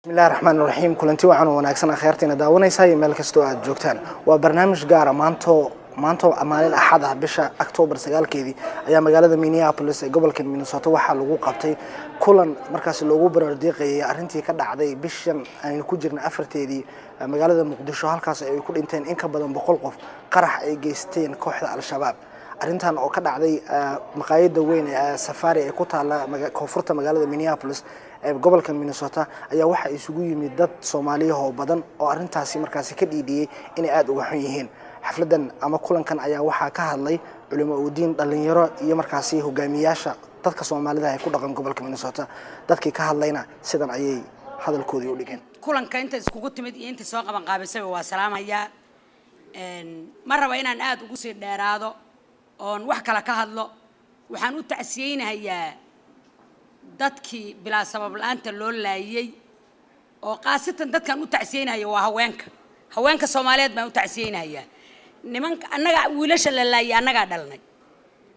Bismillahi raxmaan raxiim. Kulanti wacan oo wanaagsan, akhyaartiina daawanaysa iyo meel kastoo aad joogtaan. Waa barnaamij gaara maanto. Maanto maalin Axad ah, bisha Octoobar 9-keedii, ayaa magaalada Minneapolis ee gobolka Minnesota waxaa lagu qabtay kulan markaasi loogu baroordiiqayay arrintii ka dhacday bishan aynu ku jirna 4-teedii magaalada Muqdisho, halkaas ay ku dhinteen in ka badan 100 qof qarax ay geysteen kooxda Al-Shabaab. Arrintan oo ka dhacday maqaayadda weyn ee Safari ee ku taala koonfurta magaalada Minneapolis ee gobolka Minnesota ayaa waxaa isugu yimid dad Soomaaliyahoo badan oo arrintaasi markaasi ka dhiidhiyey inay aada uga xun yihiin. Xafladdan ama kulankan ayaa waxaa ka hadlay culimo udiin, dhalinyaro iyo markaasi hogaamiyaasha dadka Soomaalida ee ku dhaqan gobolka Minnesota. Dadkii ka hadlayna sidan ayay hadalkoodii u dhigeen. Kulanka inta iskugu timid iyo inta soo qaban qaabisayba waa salaamayaa. Ma raba inaan aada ugu sii dheeraado oon wax kale ka hadlo. Waxaan u tacsiyeynahayaa dadkii bilaa sabab la-aanta loo laayey, oo khaasatan dadkaan u tacsiyeynahaya waa haweenka. Haweenka Soomaaliyeed baan u tacsiyeynahayaa. Nimanka annaga wiilasha la laayay annagaa dhalnay,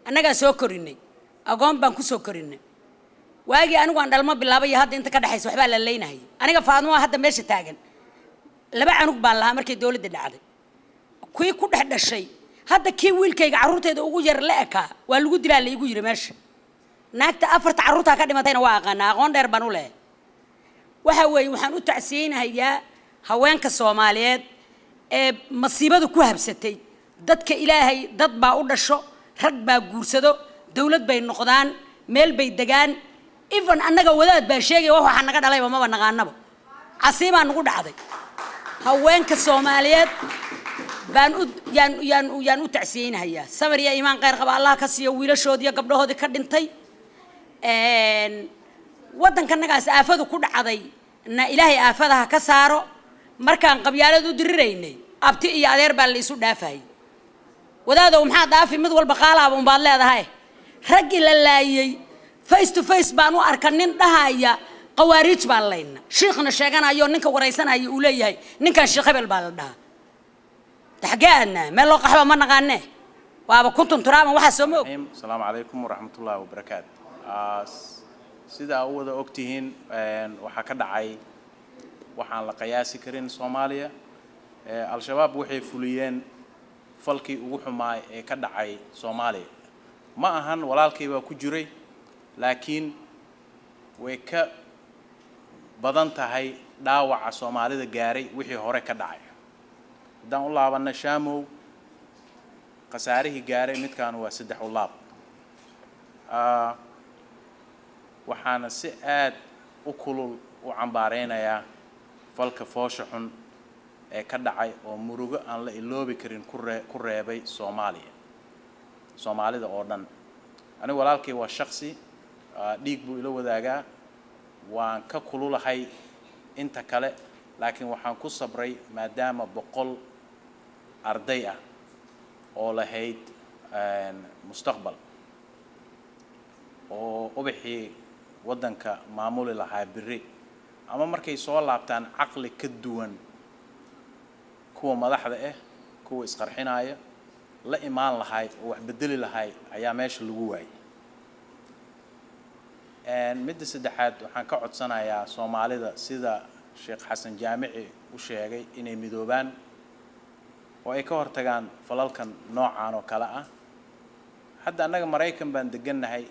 annagaa soo korinay, agoon baan kusoo korinay. Waagii anigu aan dhalmo bilaabay iyo hadda inta ka dhexaysa waxbaa la leynahayay. Aniga Faadmo hadda meesha taagan laba canug baan lahaa markay dowladda dhacday, kuwii ku dhex dhashay. Hadda kii wiilkayga carruurteeda ugu yar la ekaa waa lagu dilaa la igu yiri meesha. Naagta afarta carruurtaa ka dhimatayna waa aqaanaa, aqoon dheer baan u lehay. Waxa weeye, waxaan u tacsiyeynahayaa haweenka Soomaaliyeed ee masiibada ku habsatay. Dadka Ilaahay, dad baa u dhasho, rag baa guursado, dowlad bay noqdaan, meel bay degaan. Even annaga wadaad baa sheegaya wax waxaa naga dhalayba maba naqaanaba, casiibaa nagu dhacday. Haweenka Soomaaliyeed baan u yaan yaan yaan u tacsiyeynahayaa. Samir iyo iimaan kheyr qaba Allah ka siiyo wiilashoodii iyo gabdhahoodii ka dhintay. Waddankanagaas aafadu ku dhacday na Ilaahay aafadaha ka saaro. Markaan qabyaalad u diriraynay, abti iyo adeer baa la isu dhaafayay. Wadaadow, maxaa dhaafi? Mid walba qaalaaba unbaad leedahay. Raggii la laayey face to face baan u arka nin dhahaya "Qawaariij baan layna", shiikhna sheeganayo, ninka waraysanaya uu leeyahay ninkan Sheekh hebel baa la dhahaa. Xaggee aadnaa? Meel loo qaxba ma naqaane. Waaba kuntum turaaban, waxaa soo ma og. Asalaamu calaykum waraxmatullaahi wabarakaatu. Sida u wada ogtihiin, waxaa ka dhacay waxaan la qiyaasi karin Soomaaliya. Al-Shabaab waxay fuliyeen falkii ugu xumaay ee ka dhacay Soomaaliya. Ma ahan walaalkay baa ku jiray, laakiin way ka badan tahay dhaawaca Soomaalida gaaray wixii hore ka dhacay. Haddaan u laabanna Shamow, khasaarihii gaaray midkaan waa saddex u laab. Waxaana si aad u kulul u cambaareynayaa falka foosha xun ee ka dhacay oo murugo aan la iloobi karin ku reebay Soomaaliya, Soomaalida oo dhan. Anigu walaalkay waa shaksi, dhiig buu ila wadaagaa, waan ka kululahay inta kale, laakiin waxaan ku sabray maadaama 100 arday ah oo lahayd mustaqbal oo ubaxii waddanka maamuli lahaa beri ama markay soo laabtaan caqli ka duwan kuwa madaxda ah, kuwa isqarxinaya la imaan lahay oo wax bedeli lahay, ayaa meesha lagu waayay. Midda saddexaad, waxaan ka codsanayaa Soomaalida, sida Sheekh Xasan Jaamici u sheegay, inay midoobaan oo ay ka hortagaan falalkan noocan oo kale ah. Hadda annaga Maraykan baan degannahay.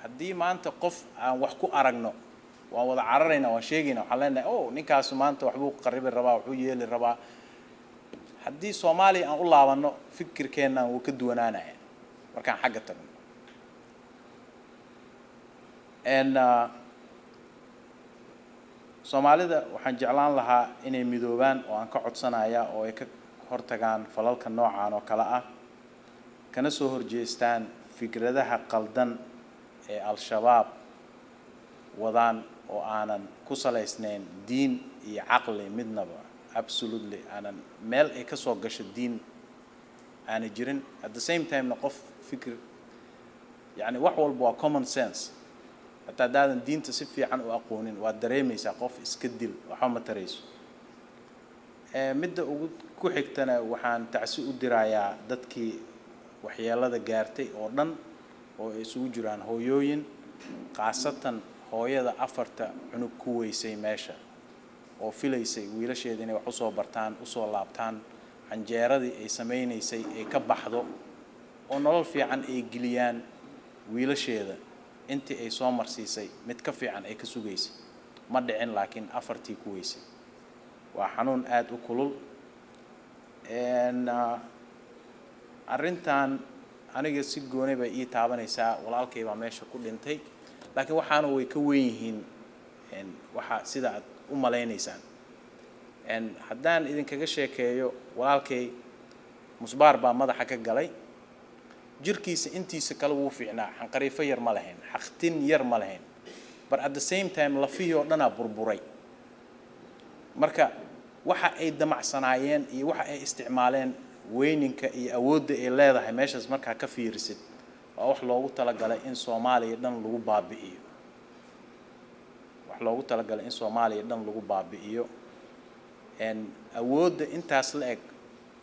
Haddii maanta qof aan wax ku aragno, waan wada cararaynaa, waan sheegaynaa, waxaan leenahay, "Oh, ninkaasu maanta waxbuu qaribi rabaa, waxbuu yeeli rabaa." Haddii Soomaaliya aan u laabanno, fikirkeennan wuu ka duwanaanaya markaan xagga tagno. Soomaalida waxaan jeclaan lahaa inay midoobaan oo aan ka codsanaya oo ay ka hortagaan falalka noocan oo kale ah, kana soo horjeestaan fikradaha qaldan ee Al-Shabaab wadaan oo aanan ku salaysnayn diin iyo caqli midnaba, absolutely aanan meel ay ka soo gasho diin aanay jirin. At the same time na qof fikir, yani wax walba waa common sense. Hataa haddaadan diinta si fiican u aqoonin, waad dareemaysaa qof iska dil waxba ma tarayso. Midda ugu ku xigtana, waxaan tacsi u dirayaa dadkii waxyeelada gaartay oo dhan, oo ay isugu jiraan hooyooyin, khaasatan Hooyada afarta cunug ku weysay meesha oo filaysay wiilasheeda inay wax usoo bartaan, usoo laabtaan, canjeeradii ay samaynaysay ay ka baxdo oo nolol fiican ay geliyaan wiilasheeda, intii ay soo marsiisay mid ka fiican ay ka sugaysay, ma dhicin, laakiin afartii ku weysay. Waa xanuun aada u kulul. Arrintan aniga si gooni bay ii taabanaysaa. Walaalkay baa meesha ku dhintay, laakiin waxaana way ka weyn yihiin waxa sida aad u malaynaysaan. Haddaan idinkaga sheekeeyo, walaalkay musbaar baa madaxa ka galay. Jirkiisa intiisa kale wuu fiicnaa, xanqariifo yar ma lahayn, xaqtin yar ma lahayn, but at the same time lafihii oo dhanaa burburay. Marka waxa ay damacsanaayeen iyo waxa ay isticmaaleen, weyninka iyo awoodda ay leedahay meeshaas markaa ka fiirisid, waa wax loogu talagalay in Soomaaliya dhan lagu baabi'iyo, wax loogu talagalay in Soomaaliya dhan lagu baabi'iyo. Awoodda intaas la eg,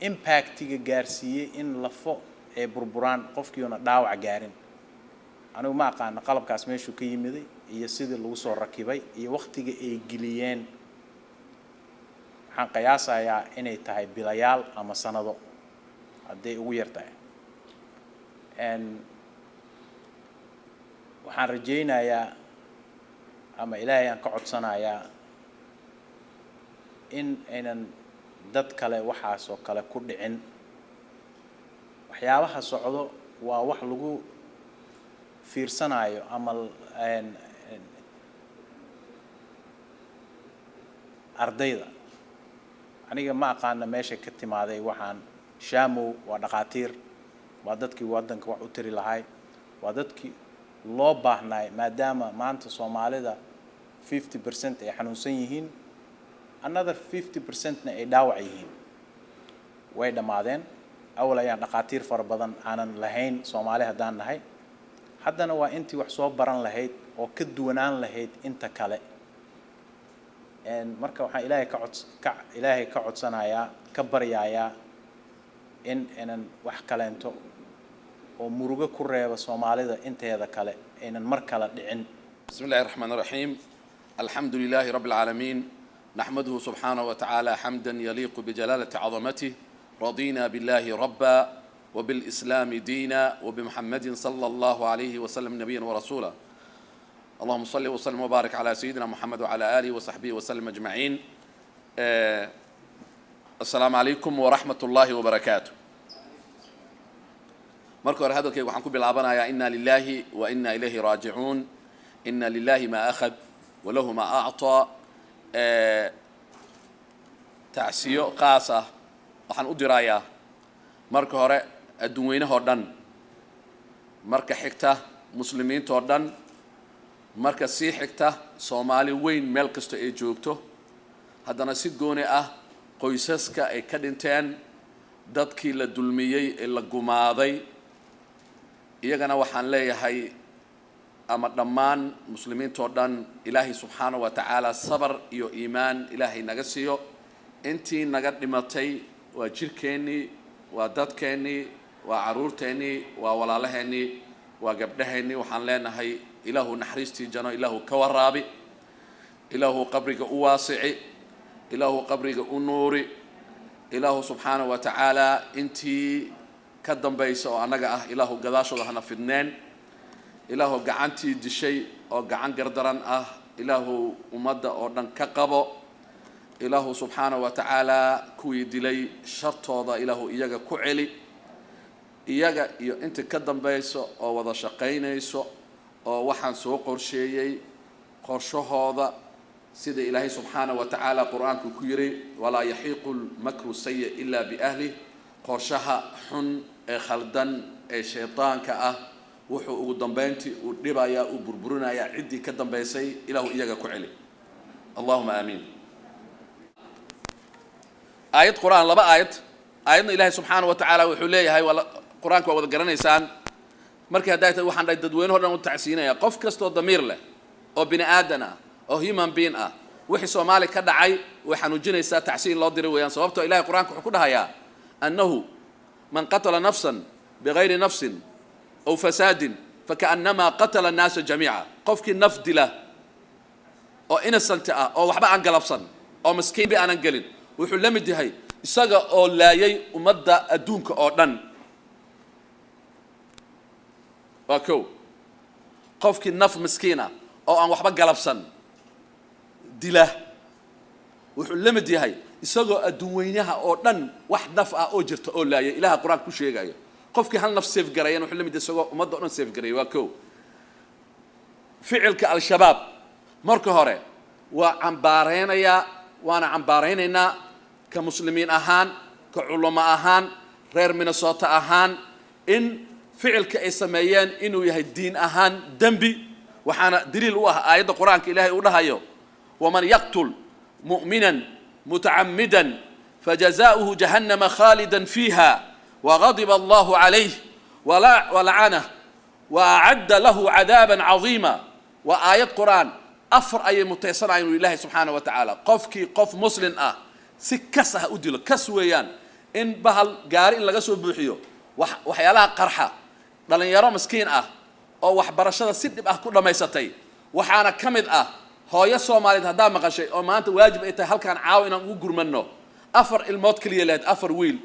impactiga gaarsiiyey in lafo ay burburaan, qofkiiuna dhaawac gaarin, anigu ma aqaano qalabkaas meeshuu ka yimiday iyo sidii lagu soo rakibay iyo waktiga ay geliyeen. Waxaan qiyaasayaa inay tahay bilayaal ama sanado hadday ugu yar tahay. Waxaan rajaynayaa ama Ilaahay aan ka codsanayaa in aynan dad kale waxaas oo kale ku dhicin. Waxyaabaha socdo waa wax lagu fiirsanayo ama ardayda. Aniga ma aqaana meesha ka timaaday waxaan. Shamow waa dhaqaatiir, waa dadkii waddanka wax u tiri lahay, waa dadkii loo baahnaay, maadaama maanta Soomaalida 50% ay xanuunsan yihiin, another 50%-na ay dhaawac yihiin. Way dhammaadeen. Awal ayaan dhaqaatiir fara badan aanan lahayn Soomaali haddaan nahay. Haddana waa intii wax soo baran lahayd oo ka duwanaan lahayd inta kale. Marka waxaan Ilaahay ka codsanayaa, ka baryayaa in aynan wax kaleento oo murugo ku reeba Soomaalida inteeda kale aynan mar kale dhicin. بسم الله الرحمن الرحيم. الحمد لله رب العالمين، نحمده سبحانه وتعالى حمدا يليق بجلالة عظمته. رضينا بالله ربا، وبالإسلام دينا، وبمحمد صلى الله عليه وسلم نبيا ورسولا. اللهم صل وسلم وبارك على سيدنا محمد وعلى آله وصحبه وسلم أجمعين. السلام عليكم ورحمة الله وبركاته. Marka hore hadalkayga waxaan ku bilaabanayaa: إنا لله وإنا إليه راجعون، إن لله ما أخذ وله ما أعطى. Tacsiyo qaas ah waxaan u dirayaa marka hore adduun weynahoo dhan, marka xigta muslimiintoo dhan, marka sii xigta Soomaali weyn meel kasta ay joogto, haddana si gooni ah qoysaska ay ka dhinteen dadkii la dulmiyey ee la gumaaday. Iyagana waxaan leeyahay, ama dhammaan muslimiintoo dhan, Ilaahay subxaanahu wa tacaala sabar iyo iimaan Ilaahay naga siiyo. Intii naga dhimatay waa jirkeennii, waa dadkeennii, waa carruurteennii, waa walaalaheennii, waa gabdhaheennii. Waxaan leenahay Ilaahu naxariistii jano Ilaahu ka waraabi, Ilaahu qabriga u waasici, Ilaahu qabriga u nuuri, Ilaahu subxaanahu wa tacaala intii ka dambaysa oo annaga ah Ilaahu gadaashooda hana fidneen. Ilaahu gacantii dishay oo gacan gardaran ah Ilaahu ummadda oo dhan ka qabo. Ilaahu subxaanahu wa tacaala kuwii dilay shartooda Ilaahu iyaga ku celi, iyaga iyo inta ka dambayso oo wada shaqaynayso oo waxaan soo qorsheeyey qorshahooda, sida Ilaahay subxaanahu wa tacaala Qur-aanku ku yidhi: ولا يحيق المكر السيئ إلا بأهله. Qorshaha xun ee khaldan ee shaydaanka ah wuxuu ugu dambayntii uu dhibayaa, uu burburinayaa ciddii ka dambaysay. Ilaahu iyaga ku celi. اللهم آمين. Aayad Qur-aan, laba aayad. Aayadna Ilaahay subxaana wa tacaala wuxuu leeyahay, waa Qur-aanka waa wada garanaysaan. Markii hadday tahay, waxaan dhahay dadweynaho dhan u tacsiinaya, qof kastoo damiir leh oo bini aadan ah oo human being ah, wixii Soomaali ka dhacay way xanuujinaysaa, tacsiin loo diray weeyaan. Sababtoo Ilahay Qur-aanka wuxuu ku dhahayaa: أنه من قتل نفسا بغير نفس أو فساد فكأنما قتل الناس جميعا. Qofkii naf dila. Oo innocent ah, oo waxba aan galabsan, oo maskiin bi aanan gelin, wuxuu la mid yahay isaga oo laayay ummadda adduunka oo dhan. Waa kow. Qofkii naf miskiin ah oo aan waxba galabsan dila, wuxuu la mid yahay isagoo adduun weynaha oo dhan wax naf ah oo jirta oo laayay. Ilaha Qur-aanka ku sheegayo, qofkii hal naf save garayana wuxuu la mid yahay isagoo ummadda o dhan save garaya. Waa kow. Ficilka Al-Shabaab marka hore waa cambaaraynayaa, waana cambaaraynaynaa ka Muslimiin ahaan, ka culamo ahaan, reer Minnesota ahaan, in ficilka ay sameeyeen inuu yahay diin ahaan dembi. Waxaana daliil u ah aayadda Qur-aanka Ilaahay uu dhahayo: "ومن يقتل مؤمنا متعمدا فجزاؤه جهنم خالدا فيها وغضب الله عليه ولعنه وأعد له عذابا عظيما." Waa aayad Qur-aan. Afar ayay mutaysanayaan uu Ilaahay subxaana wa tacaala: qofkii qof Muslin ah si kas ah u dilo, kas weeyaan in bahal gaari in laga soo buuxiyo waxyaalaha qarxa, dhalinyaro miskiin ah oo waxbarashada si dhib ah ku dhammaysatay. Waxaana ka mid ah hooyo Soomaaliyeed haddaa maqashay, oo maanta waajib ay tahay halkaan caawa inaan ugu gurmanno. Afar ilmood keliya lahayd, afar wiil.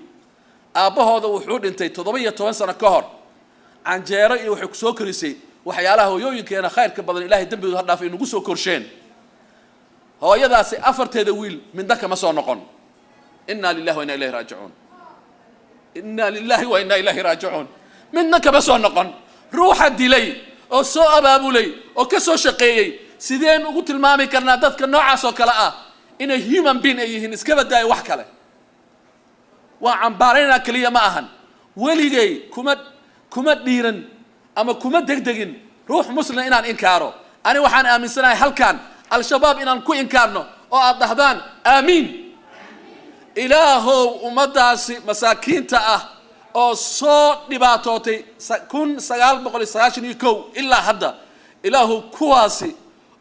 Aabbahooda wuxuu dhintay 17 sano ka hor. Canjeero iyo waxay ku soo korisay waxyaalaha hooyooyinkeena khayrka badan, Ilahay dembigooda ha dhaaf, ay nagu soo korsheen. Hooyadaasi afarteeda wiil midna kama soo noqon. إنا لله وإنا إليه راجعون، إنا لله وإنا إليه راجعون. Midna kama soo noqon. Ruuxa dilay oo soo abaabulay oo ka soo shaqeeyey, sideen ugu tilmaami karnaa dadka noocaas oo kale ah inay human being ay yihiin? Iska badaayo wax kale. Waa cambaaraynaa keliya ma ahan. Weligay kuma dhiiran ama kuma degdegin ruux Muslima inaan inkaaro. Ani waxaan aaminsanahay halkan Al-Shabaab inaan ku inkaarno oo aad dhahdaan aamiin. Ilaahow, ummaddaasi masaakiinta ah oo soo dhibaatootay 1991 ilaa hadda, Ilaahow, kuwaasi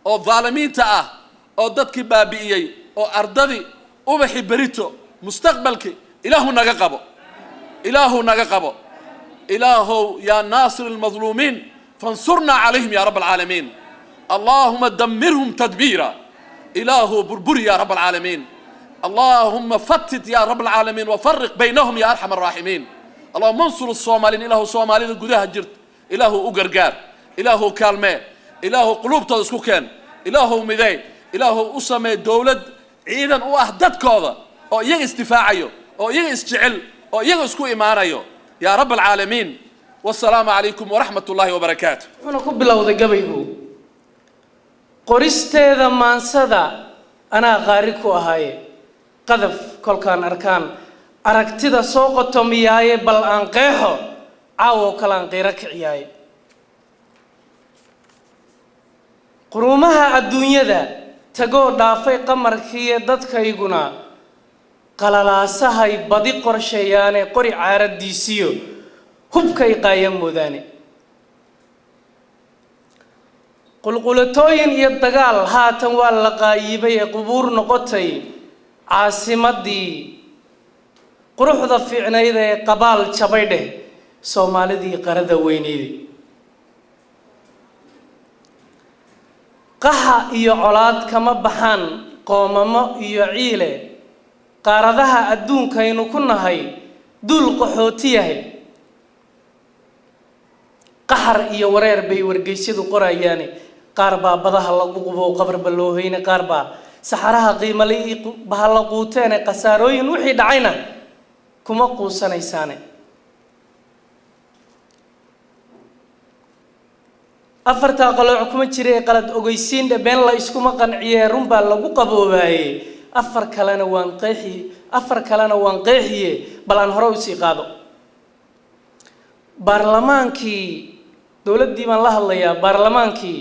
oo dhaalimiinta ah oo dadkii baabi'iyey oo ardadii ubaxi berito mustaqbalki, Ilaahu naga qabo, Ilaahu naga qabo. Ilaahow, يا ناصر المظلومين فانصرنا عليهم يا رب العالمين. اللهم دمرهم تدميرا. Ilaahow, burburi يا رب العالمين. اللهم فتت يا رب العالمين وفرق بينهم يا أرحم الراحمين. اللهم انصر الصوماليين. Ilaahu, Soomaalida gudaha jirt Ilaahu u gargaar, Ilaahu kaalmee, Ilaahu quluubtooda isku keen, Ilaahu midey, Ilaahu u samee dowlad ciidan u ah dadkooda oo iyaga isdifaacayo, oo iyaga isjecel, oo iyaga isku imaanayo يا رب العالمين. والسلام عليكم ورحمة الله وبركاته. Wuxuuna ku bilowday gabaygu: "Qoristeeda maansada anaa qaari ku ahaaye, qadaf kolkaan arkaan aragtida soo qotomiyaaye, bal aan qeexo caawo kalaan qiiro kiciyaaye. Quruumaha adduunyada tagoo dhaafay qamarkiiyo dadkayguna qalalaasahay badi qorsheeyaane, qori caaraddiisiyo hubkay qaaya moodaane. Qulqulatooyin iyo dagaal haatan waa la qaayibay ee qubuur noqotay caasimaddii quruxda fiicnayd ee qabaal jabay dheh Soomaalidii qarada weyneyday. Qaxa iyo colaad kama baxaan qoomamo iyo ciile, qaaradaha adduunkaynu ku nahay duul qaxooti yahay. Qaxar iyo wareer bay wargeysyadu qorayaane, qaar baa badaha lagu qubo qabarba loo hoyne, qaar baa saxaraha qiimale bahalla quuteene, khasaarooyin wixii dhacayna kuma quusanaysaane. Afartaa qalooc kuma jira ee qalad ogeysiin dhe, been la iskuma qanciyee, run baa lagu qaboobaaye. Afar kalena waan qeexi, afar kalena waan qeexiye, bal aan hore usii qaado. Baarlamaankii dowladdii baan la hadlayaa. Baarlamaankii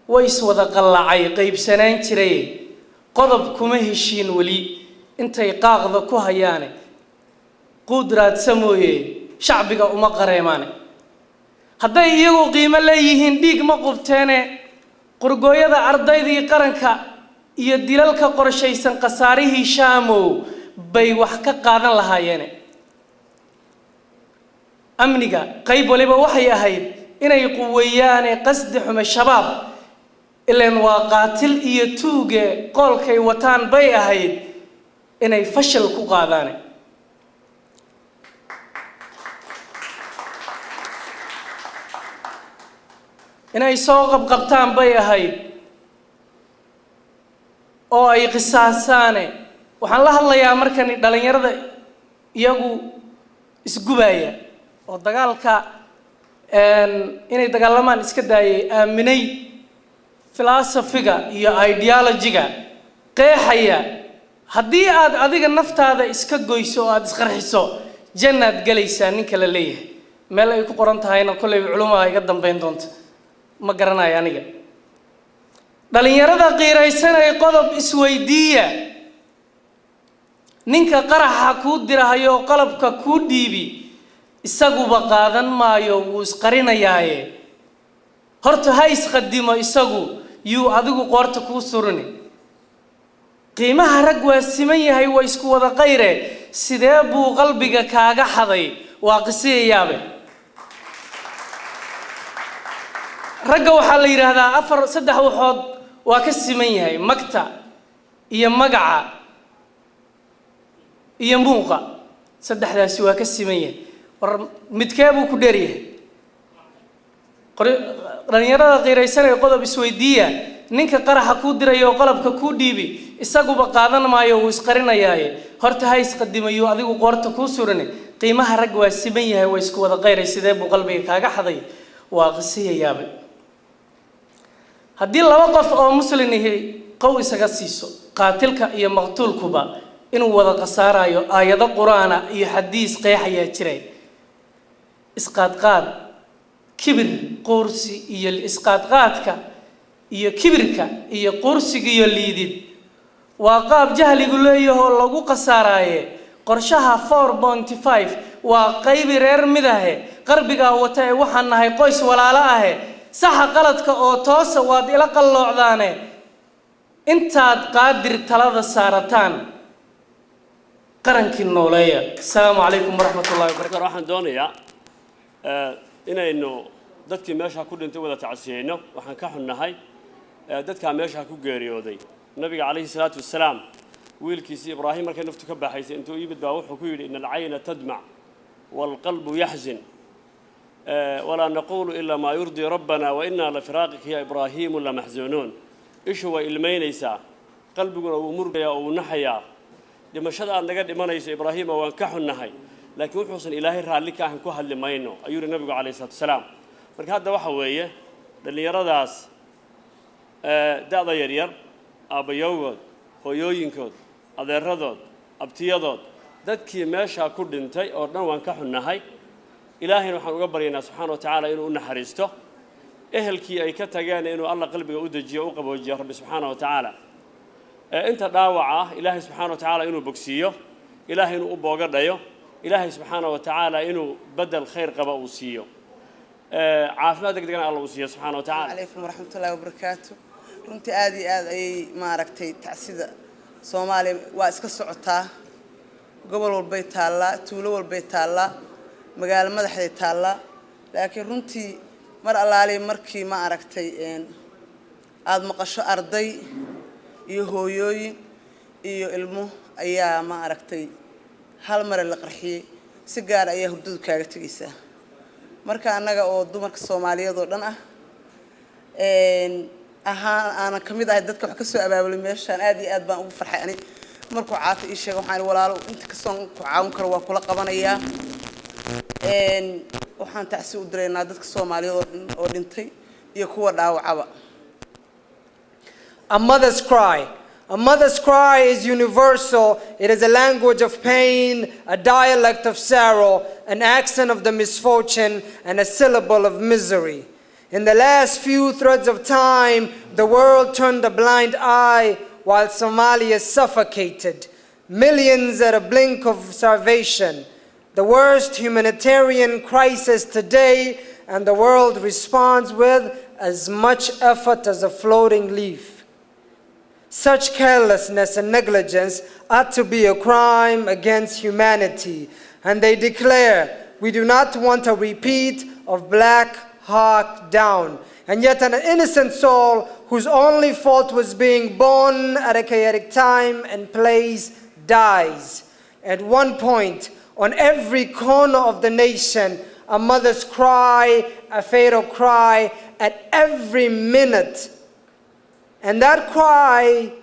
way iswada qallacay qaybsanaan jiray, qodob kuma heshiin weli intay qaaqda ku hayaane, quud raadsa mooye shacbiga uma qareemaane. Hadday iyagu qiimo leeyihiin dhiig ma qubteene, qurgooyada ardaydii qaranka iyo dilalka qorshaysan khasaarihii Shaamow bay wax ka qaadan lahaayeene. Amniga qayb waliba waxay ahayd inay quweeyaane, qasdi xume Shabaab Ileen waa qaatil iyo tuuge, qoolkay wataan bay ahayd inay fashal ku qaadaane. Inay soo qabqabtaan bay ahayd oo ay qisaasaane. Waxaan la hadlayaa markani dhalinyarada iyagu isgubaya oo dagaalka inay dagaalamaan iska daayay, aaminay philosophy-ga iyo ideology-ga qeexaya haddii aad adiga naftaada iska goyso oo aada isqarxiso jannaad gelaysaa. Ninka la leeyahay meel ay ku qoran tahayna kolleyba culumaha iga dambeyn doonta, ma garanayo aniga. Dhalinyarada qiiraysanay, qodob isweydiiya: ninka qaraxa kuu dirahayo, qalabka kuu dhiibi, isaguba qaadan maayo, wuu isqarinayaaye. Horta ha isqadimo isagu, yuu adigu qoorta kuu surini. Qiimaha rag waa siman yahay, waa isku wada qayre. Sidee buu qalbiga kaaga xaday? Waa qisiyayaabe. Ragga waxaa la yidhaahdaa afar, saddex waxood waa ka siman yahay: magta iyo magaca iyo muuqa. Saddexdaasi waa ka siman yahay. War midkee buu ku dheer yahay? Dhalinyarada qiiraysanaya, qodob isweydiiya: ninka qaraxa kuu dirayo oo qalabka kuu dhiibi, isaguba qaadan maayo, wuu isqarinayaaye. Horta ha isqadimayo, adigu qoorta kuu surine. Qiimaha rag waa siman yahay, waa isku wada qayray. Sidee buu qalbiga kaaga xaday? Waa qisiyayaabay. Haddii laba qof oo muslin ihi qow isaga siiso, qaatilka iyo maqtuulkuba inuu wada khasaarayo aayado qur-aana iyo xadiis qeexayaa jiray. Isqaadqaad, kibir, quursi iyo isqaadqaadka iyo kibirka iyo quursiga iyo liidid waa qaab jahligu leeyahoo lagu khasaaraaye. Qorshaha 4.5 waa qaybi reer midahe, qarbigaa wata ee waxaan nahay qoys walaalo ahe. Saxa qaladka oo toosa waad ila qalloocdaane. Intaad qaadir talada saarataan, qarankii nooleeya. Asalaamu calaykum waraxmat ullahi wabarakatu. Waxaan doonayaa inaynu dadkii meesha ku dhintay wada tacsiyeyno. Waxaan ka xunnahay dadkaa meesha ku geeriyooday. Nabiga calayhi salaatu wasalaam wiilkiisii Ibraahim markay naftu ka baxaysay intuu yimid baa wuxuu ku yidhi: "إن العين تدمع والقلب يحزن ولا نقول إلا ما يرضي ربنا وإنا لفراقك يا إبراهيم لمحزونون." Ishu way ilmaynaysaa, qalbiguna wuu murgayaa oo wuu naxayaa. Dhimashada aad naga dhimanayso, Ibraahiima, waan ka xunnahay, laakiin wuxuusan Ilaahay raalli ka ahan ku hadli mayno, ayuu yihi nabigu calayhi salatu wasalaam. Marka hadda waxa weeye dhallinyaradaas da'da yaryar, aabbayowgood, hooyooyinkood, adeeradood, abtiyadood, dadkii meeshaa ku dhintay oo dhan waan ka xunnahay. Ilaahayna waxaan uga baryaynaa subxaana wa tacaala inuu u naxariisto, ehelkii ay ka tageen inuu Alla qalbiga u dejiyo, u qaboojiyo Rabbi subxaana wa tacaala. Inta dhaawaca ah Ilaahay subxaana wa tacaala inuu bogsiiyo, Ilaahay inuu u booga dhayo, Ilaahay subxaana wa tacaala inuu bedel khayr qaba uu siiyo, caafimaad deg degna Alla uu siiyo subxaana wa tacaala. Calaykum waraxmatullaahi wabarakaatu. Runtii aad iyo aad ayay maaragtay tacsida Soomaaliya waa iska socotaa. Gobol walbay taallaa, tuulo walbay taallaa, magaalo madaxday taallaa. Laakiin runtii mar allaaliya markii ma aragtay aada maqasho arday iyo hooyooyin iyo ilmo ayaa ma aragtay hal mare la qarxiyey, si gaar ayaa hurdadu kaaga tegaysaa. Marka annaga oo dumarka Soomaaliyeed oo dhan ah ahaan aanan ka mid ahay dadka wax ka soo abaabulay meeshaan, aad iyo aad baan ugu farxay. Ani markuu Caafi ii sheegay waxaan walaalo inta kastoon ku caawin karo waa kula qabanayaa. Waxaan tacsi u diraynaa dadka Soomaaliyeed oo dhan oo dhintay iyo kuwa dhaawacaba. A mother's cry. A mother's cry is universal. It is a language of pain, a dialect of sorrow, an accent of the misfortune, and a syllable of misery. In the last few threads of time, the world turned a blind eye while Somalia suffocated. Millions at a blink of starvation. The worst humanitarian crisis today, and the world responds with as much effort as a floating leaf. Such carelessness and negligence ought to be a crime against humanity. And they declare, "We do not want a repeat of Black Hawk Down." And yet, an innocent soul who whose only fault was being born at a chaotic time and place, dies. At one point, on every corner of the nation, a mother's cry, a fatal cry, at every minute. And that cry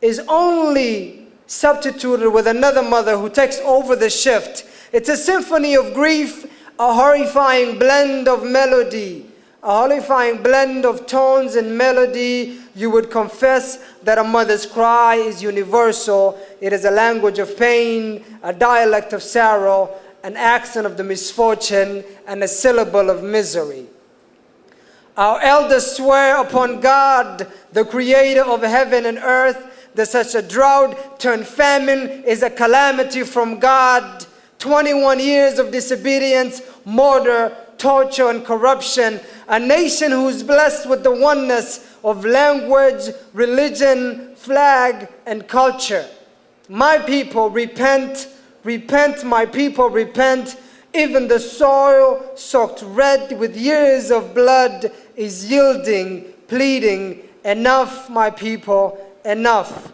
is only substituted with another mother who takes over the shift. It's a symphony of grief, a horrifying blend of melody, a horrifying blend of tones and melody. You would confess that a mother's cry is universal. It is a language of pain, a dialect of sorrow, an accent of the misfortune, and a syllable of misery. Our elders swear upon God, the creator of heaven and earth, that such a drought turned famine is a calamity from God. 21 years of disobedience, murder, torture, and corruption. A nation who's blessed with the oneness of language, religion, flag, and culture. My people, repent, repent, my people, repent. Even the soil soaked red with years of blood is yielding, pleading, enough, my people, enough.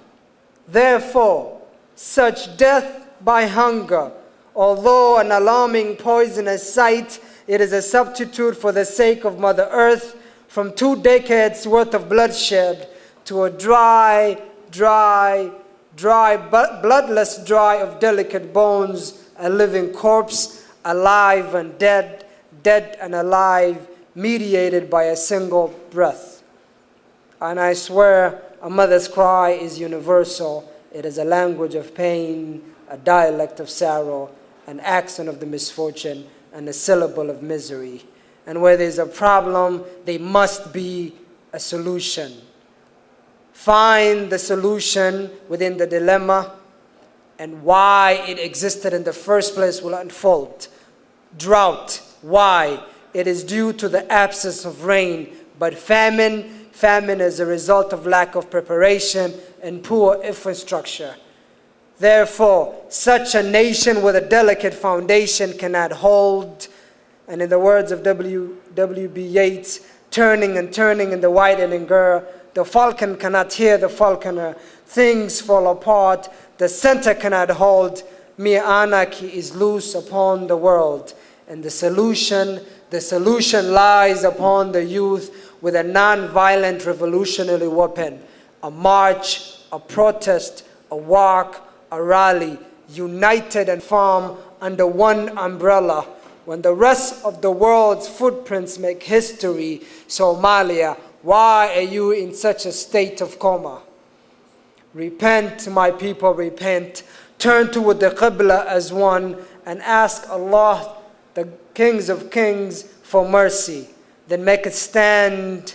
Therefore, such death by hunger, although an alarming poisonous sight, it is a substitute for the sake of Mother Earth from 2 decades worth of bloodshed to a dry, dry, dry, bloodless dry of delicate bones, a living corpse, alive and dead, dead and alive, mediated by a single breath. And I swear a mother's cry is universal. It is a language of pain, a dialect of sorrow, an accent of the misfortune, and a syllable of misery. And where there's a problem, there must be a solution. Find the solution within the dilemma, and why it existed in the first place will unfold. Drought, why? It is due to the absence of rain, but famine, famine is a result of lack of preparation and poor infrastructure. Therefore, such a nation with a delicate foundation cannot hold. And in the words of W. W. B. Yeats, turning and turning in the widening gyre, the falcon cannot hear the falconer. Things fall apart. The center cannot hold. Mere anarchy is loose upon the world. And the solution lies upon the youth with a non-violent revolutionary weapon, a march, a protest, a walk, a rally, united and firm under one umbrella. When the rest of the world's footprints make history, Somalia, why are you in such a state of coma? Repent, my people, repent. Turn toward the Qibla as one and ask Allah, the Kings of Kings, for mercy. Then make a stand,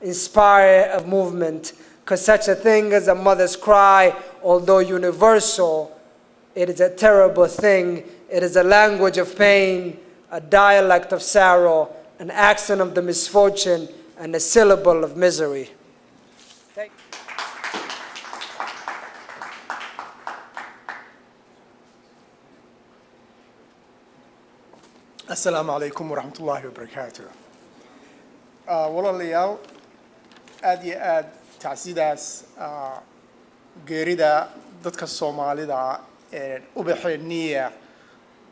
inspire a movement. Because such a thing as a mother's cry, although universal, it is a terrible thing. It is a language of pain, a dialect of sorrow, an accent of the misfortune, and a syllable of misery. Thank you. Asalaamu calaykum waraxmatullaahi wabarakaatu. Walaalayaal, aad iyo aad tacsidaas geerida dadka Soomaalida ee ubaxee niya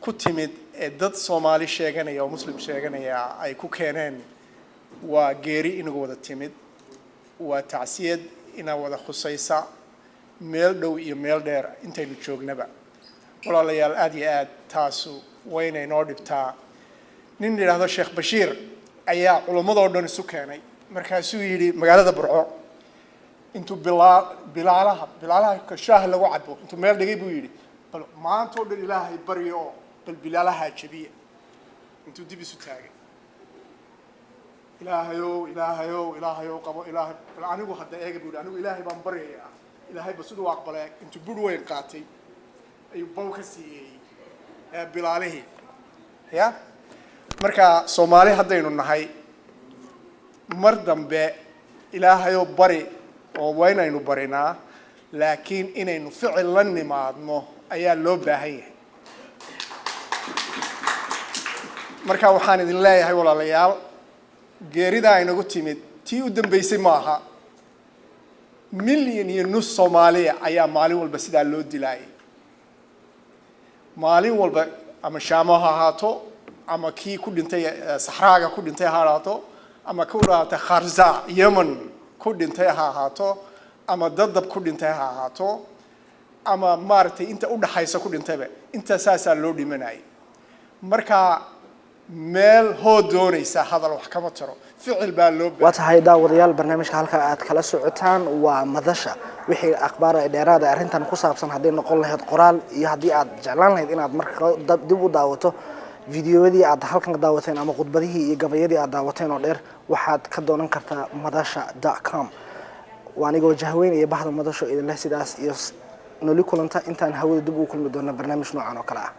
ku timid ee dad Soomaali sheeganaya oo Muslim sheeganaya ay ku keeneen, waa geeri inagu wada timid, waa tacsiyad ina wada khusaysa meel dhow iyo meel dheer intaynu joognaba. Walaalayaal, aad iyo aad taasu waynay noo dhibtaa. Nin la yidhaahdo Sheekh Bashiir ayaa culummadoo dhan isu keenay. Markaasuu yidhi, magaalada Burco intuu bilaa bilaalaha shaaha lagu cabo intuu meel dhigay buu yidhi, "Bal maanta oo dhan Ilaahay baryo oo bal bilaalaha jabiya." Intuu dib isu taagay, "Ilaahayow, Ilaahayow, Ilaahayow, qabo Ilaahay, bal anigu hadda eega," buu yidhi, "anigu Ilaahay baan baryayaa, Ilaahay ba siduu aqbalay." Intuu bur weyn qaatay ayuu bow ka siiyey bilaalihii. Ya marka Soomaali haddaynu nahay, mar dambe Ilaahayoo bari oo waa inaynu barinaa, laakiin inaynu ficil la nimaadno ayaa loo baahan yahay. Marka waxaan idin leeyahay, walaalayaal, Geeridaa inagu timid tii u dambeysay maaha. 1.5 milyan Soomaaliya ayaa maalin walba sidaa loo dilaayay, maalin walba, ama Shaamo ha ahaato, ama kii ku dhintay saxraaga ku dhintay ha ahaato, ama ku dhaatay Kharza, Yemen ku dhintay ha ahaato, ama dadab ku dhintay ha ahaato, ama maaragtay inta u dhaxaysa ku dhintayba, inta saasaa loo dhimanayay. Marka meel hoo doonaysa hadal wax kama taro, ficil baa loo Waa tahay, daawadayaal, barnaamijka halka aad kala socotaan waa Madasha. Wixii akhbaar ee dheeraada arrintan ku saabsan, hadday noqon lahayd qoraal iyo haddii aad jeclaan lahayd inaad marka dib u daawato fideoyadii aad halkan ka daawateen ama khudbadihii iyo gabayadii aad daawateen oo dheer, waxaad ka doonan kartaa madasha.com. Waa anigoo Jahweyn iyo bahda Madasho idin leh sidaas iyo noli kulanta intaan hawada dib ugu kulmi doona barnaamij noocan oo kale ah.